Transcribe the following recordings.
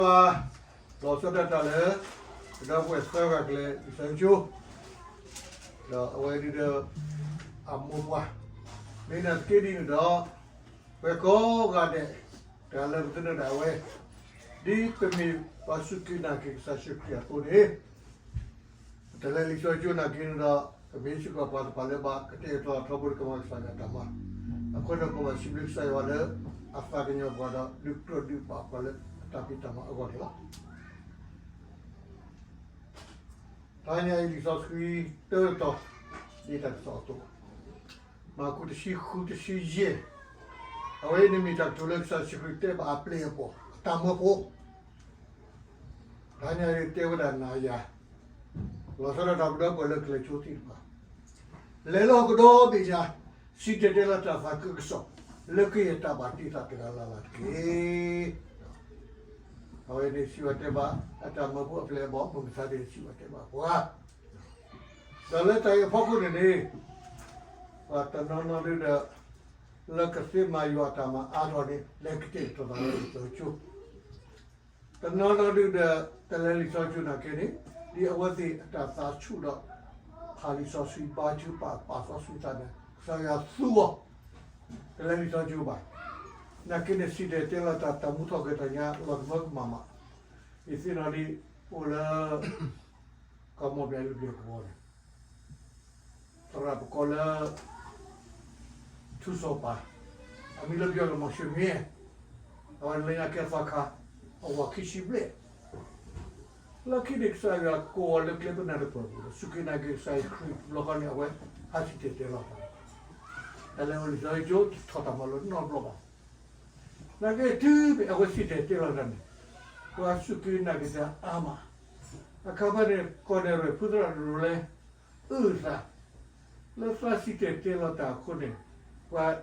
လီၤဆီဒၣ်တၢ်လၢ ပဒီပုၢ်ဝဲၢ်သၢဂၤကလဲၤလံာ်စီဆှံကၠိ, ဒီးအဝဲဒၣ်ဒီး အမိၢ်ပှၢ်, မ့ၢ်နာ်သက့ဒ်န့ၣ်ဒီး ပှၤကိးဂၤဒဲး တဂၤလၢပသ့ၣ်နီၣ်ဒၣ်ဝဲ, ဒ်ပမ့ၢ်ပှၤစူၢ်က့ၤနာ်က့ၤကစၢ်ယ့ၣ်ၡူးခရံာ်အသိးန့ၣ် ပတလဲၤလံာ်စီဆှံကၠိနာ်က့န့ၣ်ဒီး ပမ့ၢ်စ့ၢ်ကီးပှၤတဖၣ်လၢဘၣ်ကတဲာ်ကတီၤထီဘိဒီးကမၤကစၢ်ယွၤအတၢ်မၤ, အဃိန့ၣ် ပဘၣ်စံးဘျုးကစၢ်ယွၤလၢ အသးကညီၤပှၤဒီး ဒုးကြၢးဒုးဘၣ်ပှၤလၢအတၢ်ဖံးတၢ်မၤအဂီၢ်န့ၣ်လီၤ. တနံၤအံၤလံာ်စီဆှံတၢတတီၤ ဒ်တၢ်ကစီၣ်အသိး, မၢ်ကူးတဆံဃု တဆံယဲၢ်, အဝဲအံၤန့ၣ်မ့ၢ်တၢ်ကတိၤလၢကစၢ်ယ့ၣ်ၡူးခရံာ်တဲဘၣ်အပျဲၢ်အဘီၣ် အတၢ်မၢဖိ တနံၤအံၤတဲဝဲဒၣ်နၤယၤ, လီၤဆီဒၣ်တၢ်ပဒီပုၢ်ဝဲၢ်လၢကလဲၤကၠိသ့ၣ်တဖၣ်, လဲၤလၢဟီၣ်ခိၣ်ဒီဘ့ၣ်ညါ, စံၣ်တဲၤတဲလီၤတၢ်သးခုကစီၣ် လၢကယဲၢ်တၢ်ဘၣ်တ့သးတဂၤလၢ်လၢ်တက့ၢ်. အဝဲန့ၣ်စံးဝဲတဲဘၣ် အတၢ်မၢဖိအပျဲၢ်အဘီၣ် မုၢ်မဆါတနံၤစံးဝဲတဲဘၣ်ပှၤ, ဒီးလၢတၢ်အံၤအဖီခိၣ်န့ၣ်န့ၣ် ပှၤတနီၤနီၤဒုဒီး လၢကသ့မၤယွၤအတၢ်မၤအါထီၣ်န့ၣ် လဲၤကတဲာ်ကတီၤသးလၢလံာ်စီဆှံကၠိ, တနီၤနီၤဒုဒီး တလဲၤလံာ်စီဆှံကၠိနာ်က့န့ၣ် ဒ်အဝဲသ့ၣ်အတၢ်သးဆူၣ်ဒီး ဖးလံာ်စီဆှံ ဘါထုကဖၣ် ပာ်စီဆှံသးန့ၣ် ကစၢ်ယွၤသူအီၤ, တလဲၤလံာ်စီဆှံကၠိဘၣ်. နာ်က့န့ၣ် စံၣ်တဲၤတဲလီၤတၢ် တၢ်မူထီၣ်ကဲၤထီၣ်ညါ လီၤကမၢကမၣ်မး, ယသ့ၣ်နီၣ်ဒ် အိၣ်လၢ ကီၢ်မိၢ်ပယီၤလၢပျၢၤကဝီၤန့ၣ် သရၣ်ပကိးလၢ ထူစီၤပၤ, အမံၤလၢပယီၤလၢ မောင်ရွှေမင်း, အဝဲလၢညါကဲသီခါ အဝၤခံဆံဘျဲၣ်, လၢခံန့ၣ်ကစၢ်ယွၤကိးအီၤလၢကျဲပနၢ်တပၢၢ်ပူၤဒီး စူၢ်က့ၤနာ်က့ၤကစၢ်ယ့ၣ်ၡူးခရံာ်တဘျီဃီန့ၣ် အဝဲဟးစံၣ်တဲၤတဲလီၤတၢ်, တၢ်လဲၤအိၣ်လံာ်စီဆှံကၠိ တထီၣ်တၢ်မၤလိနီတဘျီဘၣ်. နာ်က့တုၤမ့ၢ်အဝဲစံၣ်တဲၤတဲလီၤတၢ်န့ၣ် ပှၤစူၢ်က့ၤနာ်က့ၤတၢ်အါမး, အခါဖဲန့ၣ် ကီၢ်နဲၣ်ရွဲၣ်ဖုသရၣ်တရူးလဲ အုၣ်သး လၢသရၣ်စံၣ်တဲၤတဲလီၤတၢ်အဃိန့ၣ် ပှၤ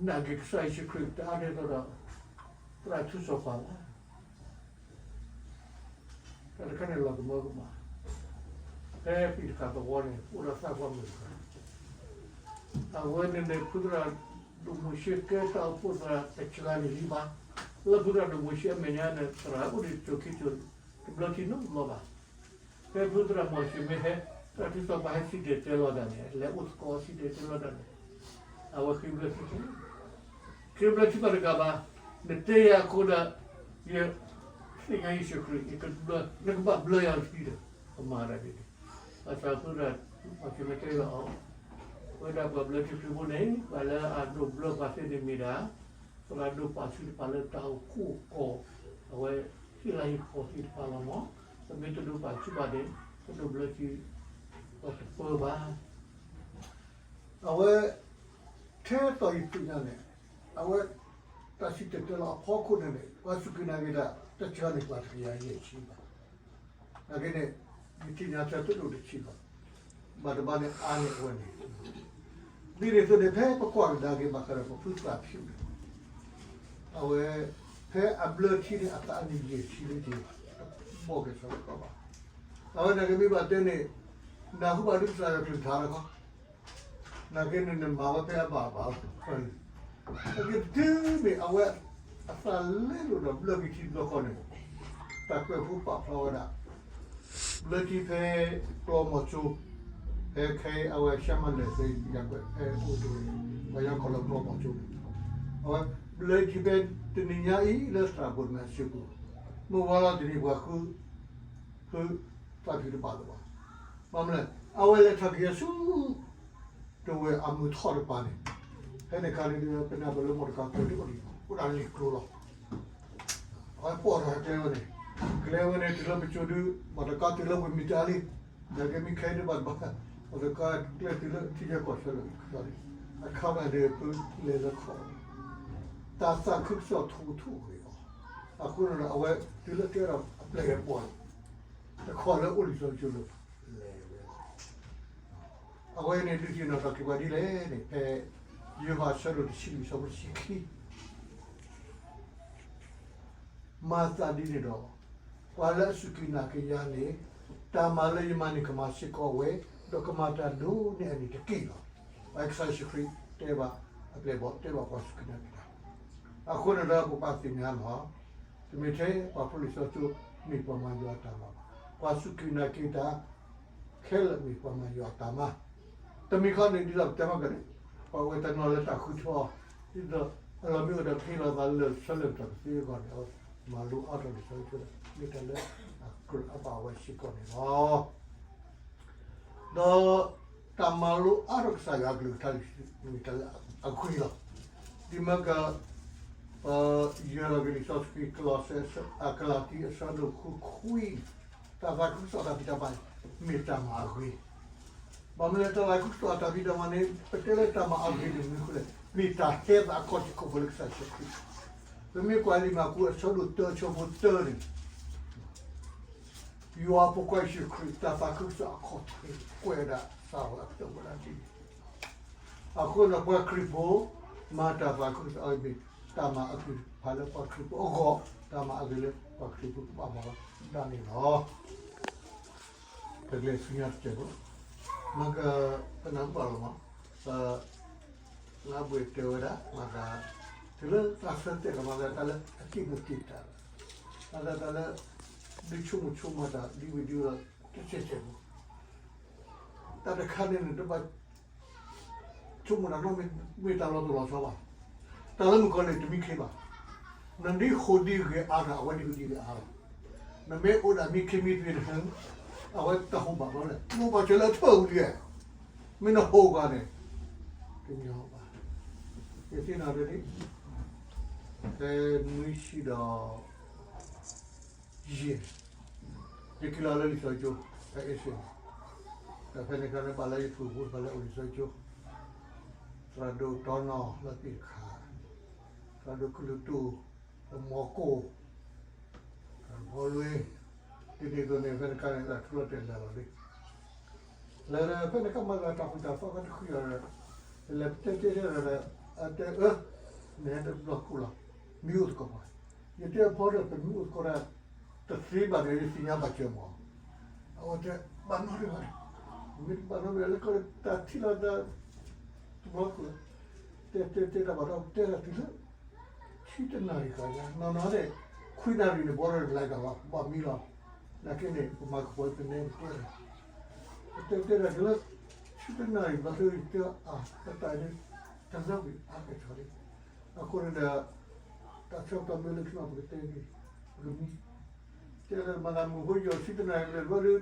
နာ်က့ၤကစၢ်ယ့ၣ်ၡူးခရံာ်တအါဒ်သိးဒီး သရၣ်ထူစီၤပၤဘၣ်. တၢ်တခါန့ၣ်လီၤကမၢကမၣ်, ဖဲပံၤတခးသဝီန့ၣ် အိၣ်ဒီးသးပှၢ်မုၣ်တဂၤ, အဝဲန့ၣ်န့ၣ် ဖုသရၣ်ဒိၣ်မိၤၡ့ကဲတၢ်အိၣ်ဖှိၣ်သရၣ်တစှၤန့ၣ်လံဘၣ်, လၢဖုသရၣ်ဒိၣ်မိၤၡ့အမဲာ်ညါန့ၣ် သရၣ်အိၣ်ဒံးတစိၤခံစိၤ တဘျၢထံနီတဘျီဘၣ်. ဖဲဖုသရၣ်မောင်ရွှေမင်းဟဲ သရၣ်ထူစီၤပၤဟဲစံၣ်တဲၤတဲလီၤတၢ်န့ၣ် လဲၤအိၣ်သကိးစံၣ်တဲၤတဲလီၤတၢ်န့ၣ် အဝဲဃ့ဘျၢထံ, ဃ့ဘျၢထံဘၣ်တကးဘၣ်, နတဲယၤအဃိဒီး ယသ့ၣ်ညါယ့ၣ်ၡူးခရံာ် နကဘၣ်ဘျၢယၤတသံဒီး ကမၤဒၣ်ဒ်န့ၣ်, ဘၣ်ဆၣ်ဖုသရၣ်မောင်ရွှေမင်းတဲလီၤအီၤ, ဝဲဒၣ်ပှၤဘျၢထံခရံာ်ဖိန့ၣ် ပှၤလၢအဒိးဘျၢပှၤသ့န့ၣ်မ့ၢ်ဒၣ် သရၣ်ဒိၣ်ပာ်စုတဖၣ်လၢတၢ်အိၣ်ဖှိၣ်အကီၢ်, အဝဲဟ့ၣ်လၤဟ့ၣ်ကပီၤသ့ၣ်တဖၣ်လီၤမး, ပမ့ၢ်တဒိးပာ်စုဘၣ်န့ၣ် ပဒိးဘျၢထံ ပှၤတပၢဘၣ်. အဝဲ ထဲသိးယသ့ၣ်ညါန့ၣ် အဝဲ တၢ်စံၣ်တဲၤတဲလီၤအဖီခိၣ်န့ၣ်န့ၣ် ပှၤစူၢ်က့ၤနာ်က့ၤတၢ် တစှၤန့ၣ် ပှၤတကယၤယဲၢ်ဆံဘၣ်. နာ်က့န့ၣ် ယသ့ၣ်ညါထဲတဒိၣ်တဆံဘၣ်. ဘၣ်တဘၣ်န့ၣ်အါန့ၢ်အဝဲန့ၣ် ဒ်န့ၣ်အသိးန့ၣ် ဖဲပကွၢ်ကဒါက့ၤဘၣ်ဃးဒီးပဖုသရၣ်ဖၠူးန့ၣ် အဝဲ ဖဲအဘျၢထံန့ၣ်အသးအနံၣ်ယဲၢ်ဆံလံတ့ၢ် တဘီၣ်က့ၤဆီတခီဘၣ်. အဝဲနာ်က့မ့ၢ်ဘၣ်တဲန့ၣ် နၢ်ဟူဘၣ်ဒ်ကစၢ်ယွၤကလုၢ်ကထါတခီ နာ်က့န့ၣ် နမၤဝဲဖဲအဘၣ်အဘၣ်လီၤ. နာ်က့တုၤမ့ၢ်အဝဲ အသးလဲလိာ်ဒီးဘျၢက့ၤထံတဘျီဃီန့ၣ် တၢ်ကွဲးဖိပာ်ဖျါဝဲဒၣ် ဘျၢထံဖဲကျီမီၤကၠိ ဖဲခဲအံၤအဝဲ ရှမ်းမလဲၣ်သ့ ယကွဲးဖဲအိၣ်တ့ၢ် ပှၤညီကိးလၢကျီမီၤကၠိန့ၣ် အဝဲ ဘျၢထံဖဲတနံၤညါအံၤလၢသရၣ်ဘိၣ်မဲာ်စ့ပူၤ မုၢ်ဝါလီၤတနံၤပှၤဃု ဖုသၣ်ဖၠူၣ်တဘၣ်လၢၤဘၣ်. ဘၣ်မနုၤလဲၣ် အဝဲလဲၤထီၣ်က့ၤဆူ တဝဲၢ်အမုၢ်ထီၣ်တပၤန့ၣ် ဖဲန့ၣ်အခါန့ၣ် ပနၢ်ပၢၢ်လၢမီၢ်တကါကျဲဒ်အိၣ်ဒံး အိၣ်ဒၣ်လံာ်ကျိလီၤ. အဝဲပိာ်ထီၣ်ကျဲဝဲန့ၣ် ကျဲဝဲန့ၣ် တုၤလၢပစိၤဒု မီၢ်တကါတုၤလၢဝ့ၢ်မံၤတၢ်လံ နာ်က့မ့ၢ်ခဲအံၤတဘၣ်တဘၣ် မီၢ်တကါကျဲတုၤလၢထံဆၢကီၢ်ဆၢလၢ အခါဘၣ်န့ၣ် ဖုလဲၤလၢခီၣ် တၢ်သးခုကစီၣ်ထိၣ်ထိၣ်ဂ့ၤအီၤ အဃိန့ၣ်ဒီး အဝဲတုၤလၢကဲထီၣ်အပျဲၢ်အဘီၣ်န့ၣ် တခီလၢအိၣ်လံာ်စီဆှံကၠိလၢ လဲၤဝဲလီၤ. အဝဲန့ၣ်ဒုးသ့ၣ်နီၣ်ထီၣ်က့ၤပှၤဒ်လဲၣ်န့ၣ် ဖဲယိၤဟၣ်အဆၢဒိၣ်တဆံလွံၢ်အဆၢဖိတဆံခံ မၤသးဒ်န့ၣ်ဒီး ပှၤလၢအစူၢ်က့ၤနာ်က့ၤယၤန့ၣ် တၢ်မၤလၢယမၤန့ၣ် ကမၤစ့ၢ်ကီးဝဲ, ဒီးကမၤတၢ်ဒိၣ်န့ၢ်အန့ၣ်တက့ၢ်လီၤ. ပကစၢ်ယ့ၣ်ၡူးခရံာ်တဲဘၣ်အပျဲၢ်အဘီၣ် တဲဘၣ်ပှၤစူၢ်က့ၤနာ်က့ၤတၢ်, အဃိန့ၣ်ဒီးပပာ်သ့ၣ်ညါလီၤ. မ့ၢ်ထဲပှၤဖျိလံာ်စီဆှံကၠိ မ့ၢ်ပှၤမၤယွၤအတၢ်မၤဘၣ်. ပှၤစူၢ်က့ၤနာ်က့ၤတၢ်ခဲလၢာ် မ့ၢ်ပှၤမၤယွၤအတၢ်မၤ. တမံၤဃီန့ၣ် ဒ်သိးပတဲမၤကန့ၣ်, ပှၤအိၣ်ဝဲတနီၤလၢတၢ်ဃုထၢအီၤ, ဒ်သိးအလီၢ်မ့ၢ်အိၣ်ဒီး ဟ့ၣ်လီၤသးလၢဆၢလၢာ်တၢ်ကသ့အဂီၢ်န့ၣ်, မၤလိအါထီၣ်လံာ်စီဆှံကၠိ မ့ၢ်တၢ်လၢအကြၢးအဘၣ်ဝဲစ့ၢ်ကီးန့ၣ်လီၤ. ဒီးတၢ်မၤလိအါထီၣ်ကစၢ်ယွၤအကလုၢ်ကထါ မ့ၢ်တၢ်လၢအဂ့ၤလီၤ. ဒ်မ့ၢ်က ပယဲၢ်လီၤက့ၤလံာ်စီဆှံ ကလီးစဲ ကလၤတံ အဆၢဒိၣ်ဃုခွံ, တၢ်သးခုကစီၣ်တၢ်ဖံးတၢ်မၤ မ့ၢ်တၢ်မၤအဂ့ၤ. ဘၣ်မနုၤလဲၣ် တၢ်သးခုကစီၣ်တၢ်ဖံးတၢ်မၤန့ၣ် ပတဲလၢတၢ်မၤအဂ့ၤန့ၣ် မနုၤလဲၣ်, မ့ၢ်တၢ်ဟဲသးအခီၣ်ထံးခီၣ်ဘိလၢကစၢ်ယ့ၣ်ၡူးခရံာ်, ပမ့ၢ်ကွၢ်လံာ်မၢ်ကူးအဆၢဒိၣ်တၢ အဆၢဖိတၢန့ၣ် ယွၤအဖိခွါယ့ၣ်ၡူးခရံာ် တၢ်သးခုကစီၣ်အခီၣ်ထံး ကွဲးဒၣ်စးထီၣ်အကတၢၢ်ဝဲဒၣ်ဒ်န့ၣ်. အဃိန့ၣ် ပှၤခရံာ်ဖိ မၤတၢ်သးခုကစီၣ်အံၤမ့ၢ် တၢ်မၤအဂ့ၤတဖၣ်လၢပှၤခရံာ်ဖိအဂီၢ်, တၢ်မၤအဂ့ၤလၢပှၤခရံာ်ဖိကဘၣ်မၤဝဲဒၣ်န့ၣ်လီၤ. တၢ်ကျဲၤဆူညါတကဲးဖိ, မ့ၢ်က ပနၢ်ဟူဘၣ်လီၤမး, လၢအဘှ့ၣ်တဲဝဲဒၣ် မၤသး တုၤလၢတၢ်ဆၢတဲာ်ဒီး မၤသးတၢ်လၢအတံၢ်မူးတံၢ်တၢ်, မၤသးတၢ်လၢ ဒုးဆိကမိၣ်ဆိကမးတၢ် ဒ်ဝံၤဒ်ဝဲဒီး တစဲးစဲးဖိ, တၢ်တခါန့ၣ်န့ၣ် တဘၣ်ဆိကမိၣ်တၢ်နီတမံၤ မ့ၢ်တၢ်လီၤတိၢ်လီၤဆီဘၣ်. တၢ်လၢမုၣ်ကီၤလံၢ်တမံခ့ဘၣ်. နဒ်ဃိးဒ်ဂဲၤအါဒီး အဝဲဒ်ဃိးဒ်ဂဲၤအါလီၤ. နမ့ၢ်အိၣ်ဒၣ်မံခ့မံသ့န့ၣ် အဝဲတၢ်ဟူးဘၣ်ဘျီလဲၣ်, နအိၣ်ဘၣ်စၢၤလၢအထၢၣ်ပူၤဒ်လဲၣ်, မ့ၢ်နဟူးကွၢ်န့ၣ် တညီဘၣ်. ယသ့ၣ်နီၣ်ဒ်န့ၣ် ဖဲနွံဆံဒီး ယဲၢ်, ယက့ၤလီၤလၢလံာ်စီဆှံကၠိ ဖဲအ့စ့ၣ်, ဒီးဖဲန့ၣ်အခါန့ၣ် ဘၣ်လၢယဖုၣ်ဖိတဖၣ်လၢအိၣ်လံာ်စီဆှံကၠိ, သရၣ်ဒိၣ်တီနီၢ်လၢသ့ၣ်တခါ, သရၣ်ဒိၣ်ကလုာ်တူၢ်, ဒီးမီၤကိၢ်, ဒီးဖီလွ့, ဒ်န့ၣ်အသိးန့ၣ် ဖဲန့ၣ်အခါန့ၣ် တၢ်ထူလီၤတဲာ်လဲၤလီၤလံ. လဲၤဒီးဖဲန့ၣ်အခါမၤသးတၢ်ဃူတၢ်ဖိးဖဲတဃံအီၤဒီး, လဲၤပတဲတဲတဲဒီး အတဲအၢ, နဟဲတဘျီခိၣ်လီၤ, မ့ၢ်အိၣ်သကိးပှၤ, ယတဲအဖီဒီး ပမ့ၢ်အိၣ်သကိးတၢ် တသ့ဘၣ်ဒီး ယသ့ၣ်ညါဘၣ်စၢၤမး. အဝဲတဲ ဘၣ်နီတဂၤန့ၣ်, မ့ၢ်တဘၣ်နီတဂၤလၢကီၢ်တၢ်ထံၣ်လီၤတၢ် တဘျီခိၣ်, တဲတဲတဲတၢ်ဘၣ်ဒီး တဲတၢ်တုၤလၢ ဆံတနၣ်ရံၣ်ဃီညါ နီၢ်နီၢ်န့ၣ် ခွံနၣ်ရံၣ်န့ၣ် ဘီဒီးလဲၤတၢ်လီၤ ဘၣ်မံလီၤ. နာ်က့န့ၣ် ပမၤကပီၤပနဲပတဲလီၤ. ပတဲတဲတၢ်တုၤလၢ ဆံတနၣ်ရံၣ်ဘျီဒုး တဲအါ ပတၢ်န့ၣ် တလၢကွံာ်အါကဲၣ်ဆိးလံ. အဃိန့ၣ်ဒီး တၢ်ဆၢကတီၢ်မ့ၢ်လၢခံမး ပကတဲက့ၤ ပကမံ တဲလၢမၤသးမုၢ်ဖိယီၤဆံတနၣ်ရံၣ်ဘျဲၣ်ဘျီဒုး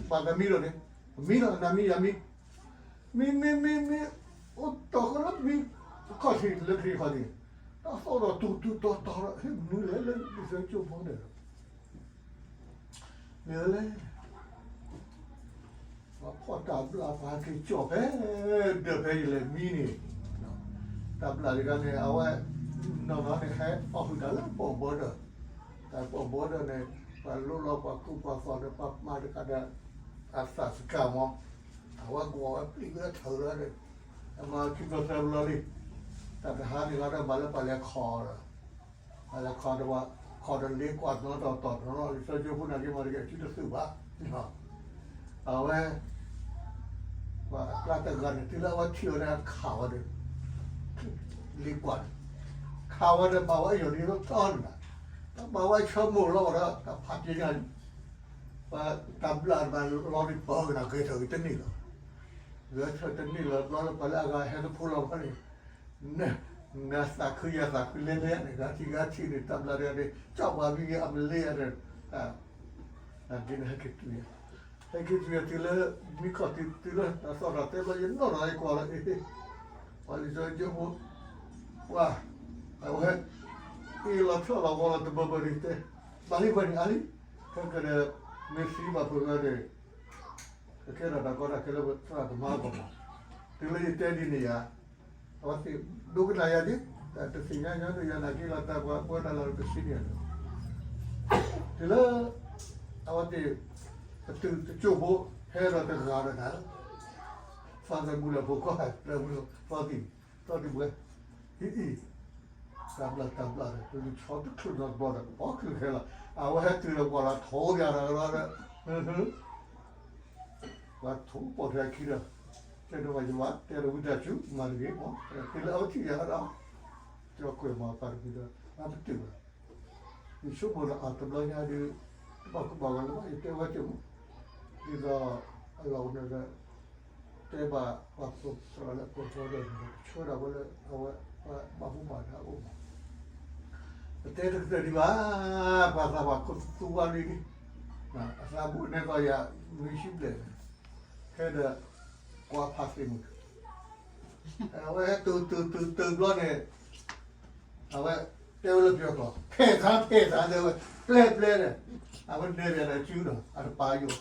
ဘၣ်သးမံလီၤန့ၣ် ပမံလီၤ နၤမံယၤမံ မံမံမံမံ အိၣ်တီၢ်ဃီလၢမံ ခီၣ်ထံးလၢခရံာ်ခီၣ်ထံး တၢ်သီၣ်ဒီးတူၢ်တူၢ်တီၤတီၤဒီး ဟဲမနုၤလဲၣ်လၢလံာ်စီဆှံကၠိဖိဒီး မ့ၢ်ဝဲလဲၣ် ပှၤဖီၣ်တၢ်ဘျၣ်ပှၤဟဲက့ၤကၠီၣ်ဖဲ ဒၢးဖဲယလဲၤမံန့ၣ် တၢ်ဘျၣ်တခါန့ၣ် အဝဲ နီၢ်နီၢ်န့ၣ် ဟဲအီၣ်ဟုၣ်တၢ်လၢပီၣ်ဘီဒၢး တၢ်ပီၣ်ဘီဒၢးန့ၣ် ပှၤလိလီၤပှၤကူပှၤသိးဒီးပှၤမၤတခါဒီး အသးစကၤမီၤ အဝဲကွၢ်ဝဲပျံၤဝဲထၢၣ်လီၤဒီး အမၤခံဘျီသၢဘျီလံ တၢ်တဟါန့ၣ်လီၤဒီး ဘၣ်လၢပှၤလဲၤခီၣ်ဒီး ပှၤလဲၤခီၣ်ဒီးပှၤ ခီၣ်ဒီးလ့ကွၢ်နီတီၤတီၤနီၤ လံာ်စီဆှံကၠိဖိနာ်က့မၤတဂ့ၤ အစုတသုးဘၣ် အဝဲ ပှၤအကျါတဂၤန့ၣ် တုၤလၢအဝဲထံၣ်အီၤန့ၣ် အခးဝဲဒီး လ့ကွၢ်န့ၣ် ခးဝဲဒီးဘၣ်ဝဲအယီၢ်လံလီၤတီန့ၣ်ဘၣ် တၢ်ဘၣ်ဝဲအဆၢမိၢ်လီၤဝဲဒီး တၢ်ဖးပျဲညါ ပှၤတၢ်ဘျၣ်တဘၣ်လီၤဒံးပၢၢ်ကနၣ်ဂဲၤထၢၣ်ဂ့ၤတန့ၢ်လီၤ ဂဲၤထၢၣ်တန့ၢ်လီၤဘျီလၢပှၤလၢအဂၤဟဲတဖိလီၤဘၣ်န့ၣ် နသးခုယသးခုလဲလဲန့ၣ် ဂၤထံၣ်ဂၤထံၣ်န့ၣ် တၢ်ဘျၣ်တဂၤန့ၣ် ကၠီၣ်ပှၤမံဂ့ၤအမလ့အန့ၣ် နာ်က့န့ၣ် ဟဲက့ၤတုၤယၤ ဟဲက့ၤတုၤယၤတုၤလၢ မံခီၣ်တုၤတုၤလၢ တၢ်သီၣ်တၢ်တဲဘျီ ယနီၢ်နီၢ်ယကွၢ်လီၤ အ့ ပှၤလံာ်စီဆှံကၠိဖိ ပှၤ အဝဲ အ့ၣ်လီၤဆီၣ်လီၤဝီလီၤတဘၢဘၢန့ၣ်တဲ ဘၣ်လံဝဲန့ၣ်အါလံ ခဲကဒီး မ့ၢ်သံဘၣ်ဖုးဝဲန့ၣ် ကကဲထီၣ်တၢ်ကီတၢ်ခဲလၢပသရၣ်သမါအဂီၢ်မး တုၤလၢယတဲဒ်န့ၣ်ယၤ အဝဲသ့ၣ်ဒိကနၣ်ယၤဒ် တၢ်တသ့ၣ်ညါညါဒီးယၤနာ်က့လီၤ တၢ်ပှၤကွဲးတၢ်လီၤကဆံန့ၣ် တုၤလၢ အဝဲသ့ၣ် ပတုာ်တကၠိၢ်ဖိ ဟဲဒီးတဂၤဒီးတၢ် သီသၢမူလၢဖိခွါ သၢမူလၢသီသံၣ် သီသံၣ်ပှဲၤ အံၤအံၤ တၢ်ဘျၣ်တၢ်ဘျၣ်ဒီး ပလူၤဆီတချုးနီတဘျီဒီး ပီချုးခဲလီၤ အဝဲဟဲတုၤဒီးကွၢ်လီၤထိးယၤဒီးဒီး ပှၤထိးပိာ်ထွဲခံဒီး တဲဒိးမၤယဝၤ တဲဒီးဝံသးစူၤ မၤတဂ့ၤမး တုၤလၢအဝဲထံၣ်ယၤဒီး ကၠီကွဲးမၤပှၤတပူၤဒီး အပတုာ်ဘၣ် ယဆိကမိၣ်လီၤအီၤတဘျီညါဒီး တဘၣ်ကူဘၣ်ဂာ်လၢၤဘၣ် ယတဲဝဲတမုာ်, ဒ်သိးအလီၢ်အိၣ်န့ၣ်ဒီး တဲဘၣ်ပှၤပိာ်သရၣ်လၢပိာ်သရၣ်ဒီး ဆှၢဒၣ်ဝဲလၢအဝဲ ပှၤဘၣ်မူဘၣ်ဒါအိၣ်မး, ပတဲတကတၢၢ်ဒံးဘၣ်, ပှၤသးပှၢ်ခိၣ်သူဝါလံန့ၣ် အသးဘူးနဲသိးယၤ နွံဆံဘျဲၣ်န့ၣ်, ဟဲဒီး ကွၢ်ဖးသ့ၣ်မုၢ် အဝဲဟဲတုၤတုၤတုၤတုၤဘျီန့ၣ် အဝဲတဲဝဲလၢပယီၤကျိာ် ဖဲးသးဖဲးသး တဲဝဲ ပျဲပျဲဒီး အဝဲနဲၣ်ဒီးစုဒီး အတပာ်ယိာ်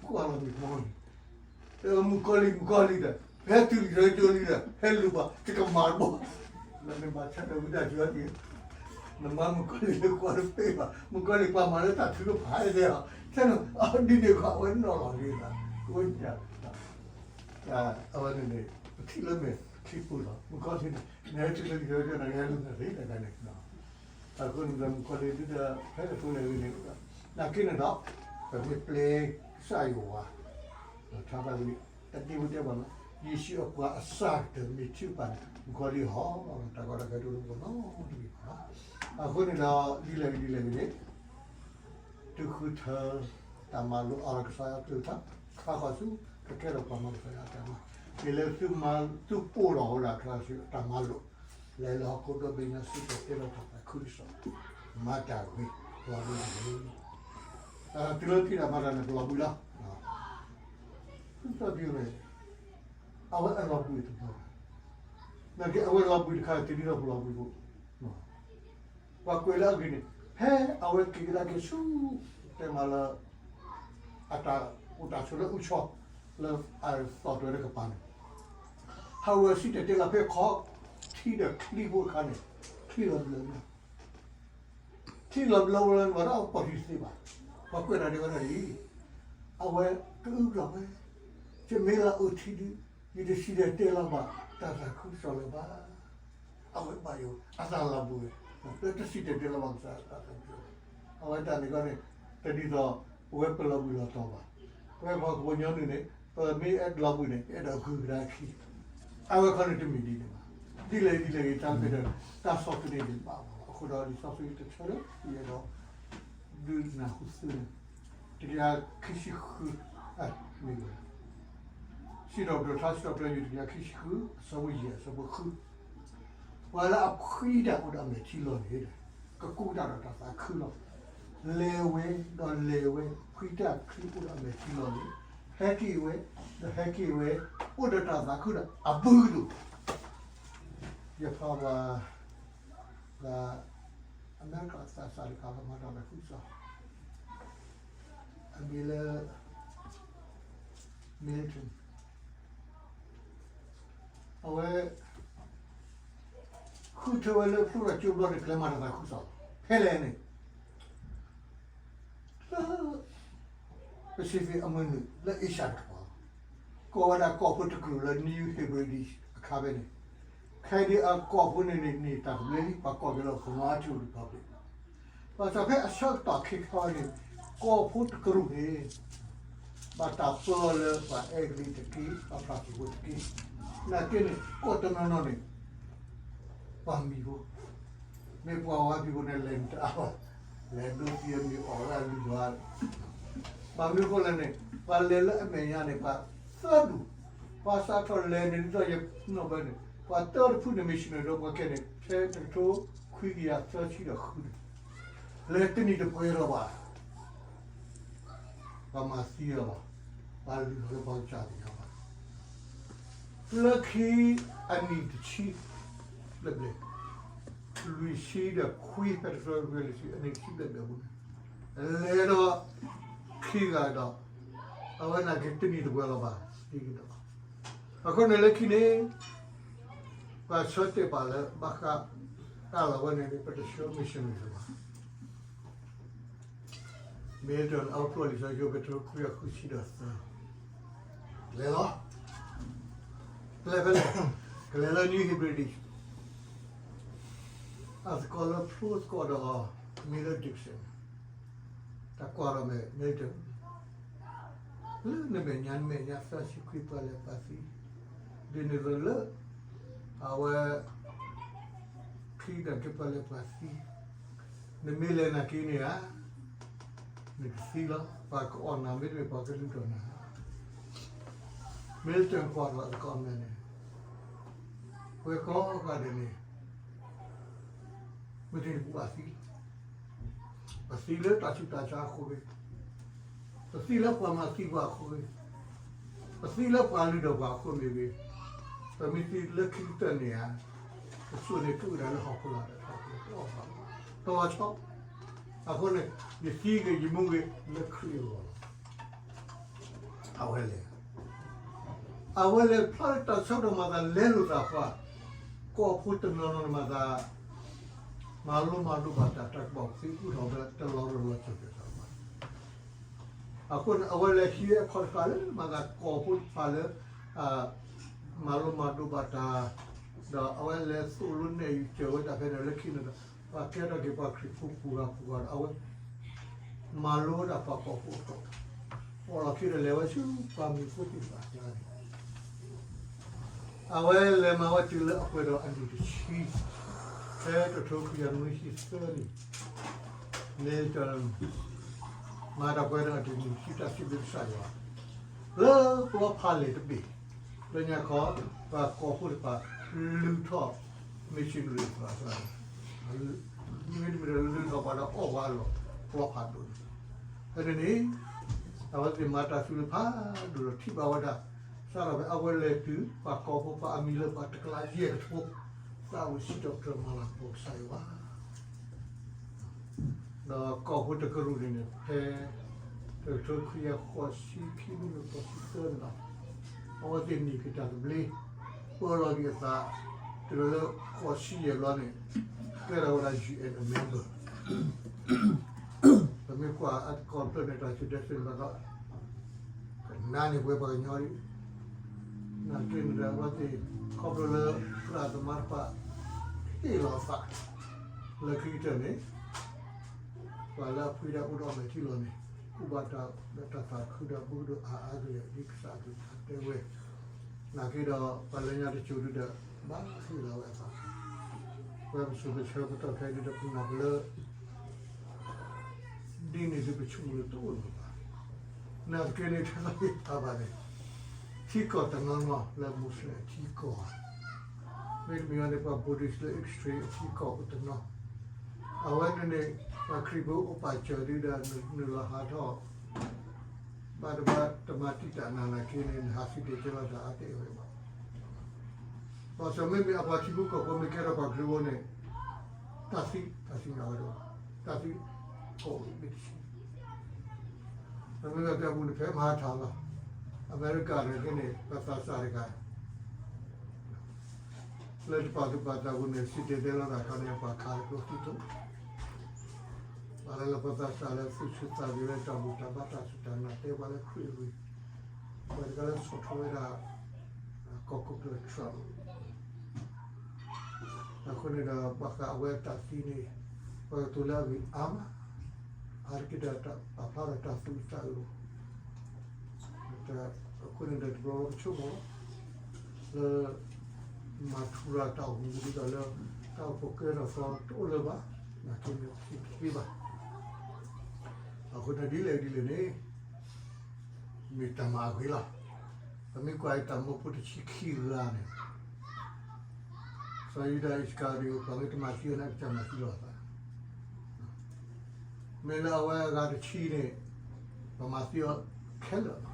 ကွၢ်လီၤမုၢ်ကီၤလံၤ, တဲဝဲမုၢ်ကီၤလံၤ မုၢ်ကီၤလံၤဒီး ဟဲတုၤလံဒီးကၠိလံဒီး ဟဲလူၤဘၣ် တကမၣ်တဘီ လၢနဘၣ်ဆၣ်ဒီးဝံသးစူၤအီၤ နမၤမုၢ်ကီၤလံၤလၢကွၢ်တပ့ၢ်ဘၣ်, မုၢ်ကီၤလံၤပှၤမၤလၢတၢ်ထုကဖၣ်တဲအီၤ, ဆဲးနီၤအီၤဒ်န့ၣ်ခီအဝဲနီၢ်လီၤက့ၤသး, ကိးညါ အဝဲန့ၣ်န့ၣ် ပထံၣ်လၢမဲာ်ချံပူၤလီၤ, မုၢ်ကီၤလံၤန့ၣ် နဟဲတုၤလၢကယီကယီန့ၣ် နဟဲလူၤနသ့တဂၤန့ၣ်, အဃိန့ၣ်ဒီးမုၢ်ကီၤလံၤဒုဒီး ဖဲလဲၣ်ဖိလဲၣ်ဂ့ၤန့ၣ် နာ်က့န့ၣ်ဒီး ပမ့ၢ်ပျဲကစၢ်ယွၤ ထါသးဝံၣ် တၢ်ဒ့ဝဲတဲဘၣ်လီၤ, ယ့ၣ်ၡူးအပှၤအစၢ်ကတၢၢ်မ့ၢ်ထံၣ်ပာ်န့ၣ် မုၢ်ကီၤလံၤဟီ တၢ်ကီတၢ်ခဲတအိၣ်လၢပဂီၢ်နီတမံၤဘၣ်, အဃိန့ၣ်ဒီး ဒ်လဲၣ်ဂ့ၤဒ်လဲၣ်ဂ့ၤန့ၣ် တုၤဃုထၢ တၢ်မၤလိအီၤလၢကစၢ်ယွၤအကလုၢ်ကထါ, ခါဃီၤဆူ ကကဲထီၣ်ပှၤမၤကစၢ်ယွၤအတၢ်မၤ, မ့ၢ်လၢသုမၤသုပိာ်ထီၣ်ဝဲဒၣ်ကစၢ်ယွၤအတၢ်မၤလိာ်, လဲၤလၢဟီၣ်ခိၣ်ဒီဘ့ၣ်ညါစံၣ်တဲၤတဲလီၤတၢ်သးခုကစီၣ်, မၤတၢ်ဂ့ၤ, လီၤဘှံးတဂ့ၤ, တုၤလၢဖံးတၢ်မၤတၢ်န့ၣ် ပလီၤဘှံးလီၤ, ဖုသီပူၤန့ၣ် အဝဲအလီၤဘှံးတဘျီဘၣ်, နာ်က့အဝဲလီၤဘှံးတခါ တဒ်သိးပလီၤဘှံးဖိ ပှၤကွဲးလၢအဂ့ၢ်န့ၣ် ဖဲအဝဲက့ၤကဒါက့ၤဆူ တဲမးလၢ အတၢ်အိၣ်တၢ်ဆိးလၢအူဆီ လၢအသီၣ်တၢၤလၢကပၤန့ၣ် ဟးဝဲစံၣ်တဲၤတဲလီၤဖဲခီ ထံဒီးချံဖိအခါန့ၣ် ချံလီၤဘျၢလီၤ, ချံလီၤဘျၢလီၤန့ၣ် ဘၣ်ဒီးအပီၢ်ထံတသ့ဘၣ်, ပှၤကွဲးတၢ်ဒ်ဝဲဒၣ်အံၤ, အဝဲကအုၣ်ကလီၤဝဲ, ယမ့ၢ်လၢအအိၣ်ထံဒု ယတစံၣ်တဲၤတဲလီၤဘၣ် တၢ်သးခုကစီၣ်လၢၤဘၣ် အဝဲဘၣ်ယိၣ် အသးလီၤဘှံးဝဲ, လၢတစံၣ်တဲၤတဲလီၤဘၣ်ကစၢ်တၢ်သးခုကစီၣ်, အဝဲတၢ်န့ၣ်ခီန့ၣ် တဒ်သိး ပဝဲပလီၤဘှံးလီၤတီၤဘၣ်, ပဝဲပှၤကဝီၤညီနုၢ်န့ၣ် ပမ့ၢ်အဲၣ်လီၤဘှံးန့ၣ် ပအဲၣ်ဒိးဂုာ်ကဒါခံ, အဝဲခီန့ၣ်တမ့ၢ်ဒ်န့ၣ်ဘၣ်, ဒ်လဲၣ်ဒ်လဲၣ်ဂ့ၤ တၢ်ဖဲဒီး တၢ်ဆီၣ်သနံးဒံးဘၣ်အဃိဒီး လံာ်စီဆှံတဆၢလၢယအဲၣ်ဒိး ဒုးနၢ်ဟူသုန့ၣ် တကယၤခံဆံဃု, မ့ၢ်ဝဲ စံးထီၣ်ပတြၢၤ ထါစံးထီၣ်ပတြၢၤ တကယၤခံဆံဃု အဆၢဖိယဲၢ် အဆၢဖိဃု, ပှၤလၢအဖှံတၢ်အိၣ်ဒီးအမဲာ်ထံလီၤန့ၣ် ကကူးတၢ်ဒီးတၢ်သးခုလီၤ. လဲၤဝဲဒီးလဲၤဝဲ ဖှံတၢ်ချံအိၣ်ဒီးအမဲာ်ထံလီၤန့ၣ်, ဟဲက့ၤဝဲ ဒီးဟဲက့ၤဝဲ အိၣ်ဒီးတၢ်သးခုဒီးအဘုဒိၣ်, ယဖးဝဲ အမဲရကၤသးစၢ်တဂၤလၢမၤတၢ်သးခုကစီၣ်, အမံၤလၢ Milton, အဝဲ ဃုထၢဝဲလၢဖျိထီၣ်ကၠိဘျီန့ၣ် ကလဲၤမၤတၢ်သးခုကစီၣ်, ဖဲလဲၣ်န့ၣ် လၢ Pacific အမုၢ်နုာ်လၢ Asia တကပၤ, ကိးဝဲဒၣ်ကီၢ်ဖိတကလုာ်လၢ New Hebrides အခါဖဲန့ၣ်, ခဲဒ်အကီၢ်ဖိန့ၣ်န့ၣ် န့ၢ်တၢ်သဘျ့လံ ပှၤကိးက့ၤလၢ Vanuatu Republic, ဘၣ်ဆၣ်ဖဲအဆၢကတီၢ်ခဲခါန့ၣ် ကီၢ်ဖိတကရူၢ်န့ၣ် ဘၣ်တၢ်ပၢလၢပှၤအဲကလံးတက့ၢ်, ပှၤဖရၣ်စ့ဖိတက့ၢ်, နာ်က့န့ၣ် ကီၢ်တနီၤနီၤန့ၣ် ပှၤမံၤဖိ, မ့ၢ်ပှၤဝါဖံးဖိန့ၣ် လဲၤနတအါဘၣ်, လဲၤဒိးသံအမံၤအီၣ်ဝဲအလုၢ်လီၤ, ဘၣ်မနုၤအဃိလဲၣ်န့ၣ် ပှၤလဲၤလၢအမဲာ်ညါန့ၣ် ပှၤသၢဒူၣ်, ပှၤစးထီၣ်လဲၤန့ၣ် ဒ်သိးယနီၣ်ဘၣ်န့ၣ် ပှၤတၢတဖုန့ၣ် missionary ဒီးပှၤကဲန့ၣ် ဖဲတကထိခွံကယၤသၢဆံဒီးဃုန့ၣ် လဲၤတနံၣ်တပှဲၤလီၤဘၣ် ပှၤမၤသံအီၤဘၣ်, ပှၤလုၢ်လီၤလၢပှၤကစၢ်သ့ၣ်ညါဘၣ်, လၢခံအနံၣ်တဆံဘျဲၣ်ဘျဲၣ်, လွံၢ်ဆံဒီးခွံ ဖဲတကထိခွံကယၤလွံၢ်ဆံ အနံၣ်တဆံဘျဲၣ်ဘျဲၣ်အပူၤန့ၣ်, လဲၤဒီးခံဂၤဒီး အဝဲနာ်က့တနံၣ်တပှဲၤလီၤဘၣ်, ဒ်ကဒီး အဃိန့ၣ်လၢခံန့ၣ် ပှၤဆၢတဲာ်ပာ်လၢဘၣ်ဃးတၢ်လီၢ်ဝဲန့ၣ်န့ၣ် ပတဆှၢ missionary ဘၣ်. မ့ၢ်တၢ်န့ၣ် အဝဲဖျိလံာ်စီဆှံဖဲတကထိခွံကယၤဃုဆံဒီးသၢ, လဲၤလီၤ, လဲၤဖဲလဲၣ်, ကလဲၤလၢ New Hebrides, အသကိးလၢဖျိသကိးဒီး Miller Dixon, တၢ်ကွၢ်ဒီးမ့ၢ် Milton လၢနမဲာ်ညါ နမဲာ်ညါသၢဆံခွံ ပှၤလဲၤပှၤသံ, ဒ်န့ၣ်အသိးလၢ အဝဲ ခံဒီးက့ၤပှၤလဲၤပှၤသံ, နမ့ၢ်လဲၤနာ်က့န့ၣ်ဧါ, နကသံလီၤ. ပှၤကအီၣ်နၤ မ့တမ့ၢ်ပှၤကလုၢ်ထီၣ်နၤ, မ့ၢ်တကွၢ်ဒီးသကိးမဲာ်န့ၣ်, ပဝဲကိးဂၤဒဲးန့ၣ် မ့ၢ်တနံၤပဘၣ်သံလီၤ. ပသံလၢတၢ်ဆူးတၢ်ဆါအဃိဂ့ၤ, ပသံလၢပှၤမၤသံပှၤအဃိဂ့ၤ, ပသံလၢပှၤလုၢ်ထီၣ်ပှၤအဃိမ့ၢ်ဂ့ၤ, ပမ့ၢ်သံလၢခံကတၢၢ်န့ၣ်ဧါ, ပစိာ်န့ၢ်ကဒၣ်လၢဟီၣ်ခိၣ်လာ်ဒီး တအီၣ်ဘၣ်, တအီၣ်ဘၣ်ဆီ. အဃိန့ၣ် ယသံဂ့ၤယမူဂ့ၤလၢခရံာ်အဂီၢ်လီၤ. အဝဲလဲၤ, အဝဲလဲၤဖျါလၢတၢ်ဆၢကတီၢ်မၤသးလဲလိာ်သးပှၤ, ကီၢ်ဖိတနီၤနီၤန့ၣ်မၤသး, မၤလိမၤဒိးဘၣ်တၢ် တၢ်ကဘီၣ်သံအိၣ်ထီၣ်ဒီးတလီၤရၢၢ်လီၤစၢၤက့ၤသးဘၣ်. အဃိန့ၣ်အဝဲလဲၤဟံးအခီၣ်တဃာ်လၢ မၤသးကီၢ်ဖိတဖၣ်လၢ မၤလိမၤဒိးဘၣ်တၢ်, ဒီးအဝဲလဲၤသိၣ်လိနဲၣ်ယုာ်စၢၤဝဲတၢ်ဖဲန့ၣ်လၢခံန့ၣ်ဒီး ပှၤကဲထီၣ်က့ၤပှၤခရံာ်ဖိပူၤဂၤပူၤဂၤဒီး အဝဲ မၤလိဝဲဒၣ်ပှၤကီၢ်ဖိအသီ, အလီၢ်ခံဒီးလဲၤဝဲဆူပှၤမုၣ်ဖိသ့ၣ်တဖၣ်အကျါန့ၣ်, အဝဲလဲၤမၤဝဲတုၤလၢအပှဲၤဒီးအနံၣ်တဆံ, ဖဲတထိခွံကယၤနွံဆံသၢနံၣ်, န့ၣ် မၤတၢ်ပှဲၤဒီးအနံၣ်တဆံတၢ်စံးဘျုးကစၢ်ယွၤ, လၢပျီဖးလဲၢ်တဘ့ၣ်, လၢညါခီ ပှၤကီၢ်ဖိတဖၣ် လုၢ်ထီၣ် missionary တဖၣ်, မ့တမ့ၢ်ဒီးလုၢ်ထီၣ်ပှၤဒီးအီၣ်ပှၤအလီၢ် ပျီဖးဒိၣ်န့ၣ်, ဖဲန့ၣ်န့ၣ် အဝဲသ့ၣ်မၤတၢ်သးလၢဖးဒိၣ်ဒီးထံၣ်ဘၣ်ဝဲဒၣ်, စးထီၣ်ဖဲအဝဲလဲၤတုၤပှၤကီၢ်ဖိပှၤအမံၤလၢပှၤတကလးယဲၢ်ကထိ, သးဝံၣ်စံးထီၣ်ပတြၢၤမၤလၤကပီၤကစၢ်ယွၤ ဒီးကီၢ်ဖိတကရူၢ်န့ၣ်န့ၣ် ဖဲ တကထိခွံကယၤဃိးဆံခံနံၣ် ဃိးဆံသၢန့ၣ်လီၤ, အဝဲသ့ၣ်န့ၢ်က့ၤတၢ်သဘျ့, ပၢလီၤက့ၤအသး, တုၤလၢဃိးဆံယဲၢ်ဘျီန့ၣ်, ကဲထီၣ်ဝဲဒၣ် ယူၣ်အဲၣ် အ member, ပမ့ၢ်ကွၢ်အကီၢ်ဖျၢၣ်န့ၣ် တၢ်စံၣ်တဲၤတဲလီၤဒီး ကနါန့ၢ်ပဝဲပှၤကညီလံ, နာ်က့န့ၣ်ဒီးအဝဲသ့ၣ် ခီဖျိလၢသရၣ်သမါတဖၣ် ဟ့ၣ်လီၤအသး လၢခံကတၢၢ်န့ၣ် ပှၤလၢအဖှံဒၣ်အိၣ်ဒီးအမဲာ်ထံလီၤန့ၣ် ကူၣ်ဘၣ်တၢ်ဒီးတၢ်သးခုဒီးအဘူးကဒိၣ်အါအါကလဲာ် ဒ်ကစၢ်အကလုၢ်ကထါတဲဝဲ, နာ်က့ဒီး ပှၤလၢညါတစိၤဒုဒီး ဘၣ်ဟ့ၣ်လီၤဝဲအသး, ပဝဲပစိၤပဆၢပတီၢ်ခဲအံၤဒုဒီး ပနာ်ပလၢ ဒ်န့ၣ်ဒုပဆိကမိၣ်လၢတအိၣ်လၢၤဘၣ်. နာ်သက့န့ၣ် တၢ်လၢယဖးဘၣ်န့ၣ် ထံကီၢ်တနီၤနီၤလၢ Muslim ထံကီၢ်ဧါ, မ့တမ့ၢ်ဘၣ်န့ၣ် ပှၤ Buddhist လၢ extreme အထံကီၢ်အိၣ်တနီၤ, အဝဲန့ၣ်န့ၣ် ပှၤခရံာ်ဖိအိၣ်ပာ်စၢၤဒုဒီး နုာ်လီၤဟးထီၣ် ဘၣ်တဘၣ်တမၤတံာ်တာ်နၤနာ်က့န့ၣ် နဟးစံၣ်တဲၤတဲလီၤတၢ်အါတဲာ်ဝဲဘၣ်. ဘၣ်ဆၣ်မ့မ့ၢ်အပှၤထံဖိကီၢ်ဖိမ့ၢ်ကဲထီၣ်ပှၤခရံာ်ဖိန့ၣ် တၢ်သံ တၢ်သံနၤဝဲတအိၣ်ဘၣ်, တၢ်သံကိးမ့ၢ်တဆံ, ပမ့ၢ်ဘၣ်တဲပူၤန့ၣ် ဖဲမဟါထီၣ်လီၤ, အမဲရကၤန့ၣ်က့န့ၣ် ပသးစၢ်တဂၤ လၢတပာ်သူၣ်ပာ်သးပူၤန့ၣ် စံၣ်တဲၤတဲလီၤတၢ်အခါန့ၣ် ပှၤခးလၢကျိချံတိ, ပှၤလၢလၢပသးစၢ်လၢသူၣ်ဆူၣ်သးဂဲၤလၢတၢ်ဘူၣ်တၢ်ဘါတၢ်စူၢ်တၢ်နာ် တဲပှၤလၢခရံာ်အဂ့ၢ်, ပှၤတဂၤလၢဆီၣ်ထွဲဝဲဒၣ် ကီၢ်ခိၣ်ကျၢၢ် Trump အဃိန့ၣ်ဒီး ဘၣ်ဃးအဝဲအတၢ်သံန့ၣ် ပှၤကတိၤလၢအဂ့ၢ်အါမး, အါတက့ၢ်ဒီးပာ်ဖျါဒီးတၢ်သူၣ်အုးသးအုးလီၤ. အဃိန့ၣ်ဒီးတဘျီဘျီပဆိကမိၣ်လီၤ လၢ မၤထူရၤတၢ်အိၣ်မူဒ်သိးလၢ တၢ်အိၣ်ဖှိၣ်ကဲထီၣ်သီတအိၣ်လၢၤဘၣ်, နာ်က့န့ၣ်ပသ့တသ့ဘၣ်. အဃိန့ၣ်ဒ်လဲၣ်ဒ်လဲၣ်န့ၣ် မ့ၢ်တၢ်မၤအဂ့ၤလီၤ. ပမ့ၢ်ကွၢ်အံၤတၢ်မၢဖိတဆံခံဂၤန့ၣ် စီၤယူဒၤအံၣ်စကၤရံၤဧိၤ ပှၤမ့ၢ်တမၤသံအီၤန့ၣ် အကစၢ်မၤသံလီၤအသး, မ့ၢ်လၢအဝဲအဂၤတဆံန့ၣ် ပမၤသံအီၤခဲလၢာ်လီၤ.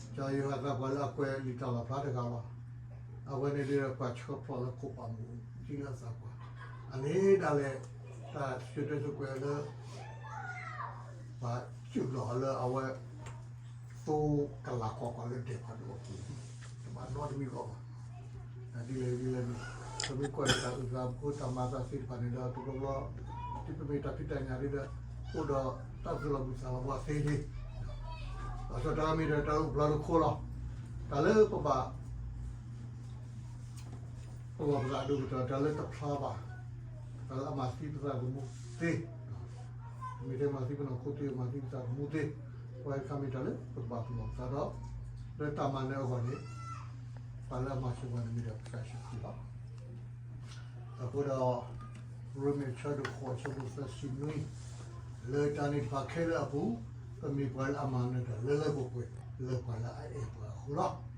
စီၤယိၤဟၣ်သးပှၢ်လၢအကွဲးလံာ်တၢ်လီၣ်ဖျါတဂၤလီၤ. အဝဲန့ၣ်ဒ်ပှၤဆှၢဖျိးလၢခိၣ်ပာ်မူ သံလၢအသးပှၢ်, အန့ၣ်ဒၣ်လဲာ် တၢ်စံၣ်တဲၤတဲလီၤလၢ ပှၤစူၢ်လီၤအီၤလၢအဝဲ သိကလးကီၢ်ကီၢ်လၢဒဲးဖးဒိၣ်အပူၤ, တဘၣ်နီတမံၤဂီၢ်ဘၣ်. ဒ်လဲၣ်ဒ်လဲၣ်န့ၣ် ပမ့ၢ်ကွၢ်တၢ်အုၣ်သးဖိတၢ်မၤသးသ့ၣ်တဖၣ်န့ၣ်ဒီး တဘျီဘျီ ဒ်ပမ့ၢ်တၢ်ဖံးတၢ်ညၣ်ဒ်ဒီး အိၣ်ဒီးတၢ်သူၣ်လီၤဘှံးသးလီၤဘှါသ့လံ. ဘၣ်ဆၣ်တၢ်မ့ၢ်ဒီးတၢ်အိၣ်ဖျါလၢခိလီၤ. တၢ်လၢပဘၣ် ပဘၣ်ပသးဒိၣ်ကတၢၢ် တၢ်လၢတဖျါဘၣ်, တၢ်လၢအမၤသံပသးသမူသ့, မ့ၢ်တဲမၤသံပနီၢ်ခိသ့ မၤသံပသးသမူသ့, ပဝဲတခါမ့ၢ်တၢ်လၢပကဘၣ်ပလီၢ်ပသးဒီး လၢတၢ်မၤနၢၤအဂီၢ်န့ၣ် ပှၤလၢအမၤစၢၤပှၤန့ၣ်မ့ၢ်ဒၣ်ကစၢ်ယ့ၣ်ၡူးခရံာ်လီၤ. အဃိဒီး ရိမ့ၤအဆၢဒိၣ်ဃိး အဆၢဖိသၢဆံနွံ, လၢတၢ်န့ၣ်တဖၣ်ခဲလၢာ်အပူၤ, ပမ့ၢ်ပှၤလၢအမၤနၢၤတၢ်လၢလၢပှဲၤပှဲၤ လၢပှၤလၢအအဲၣ်ပှၤအဃိလီၤ.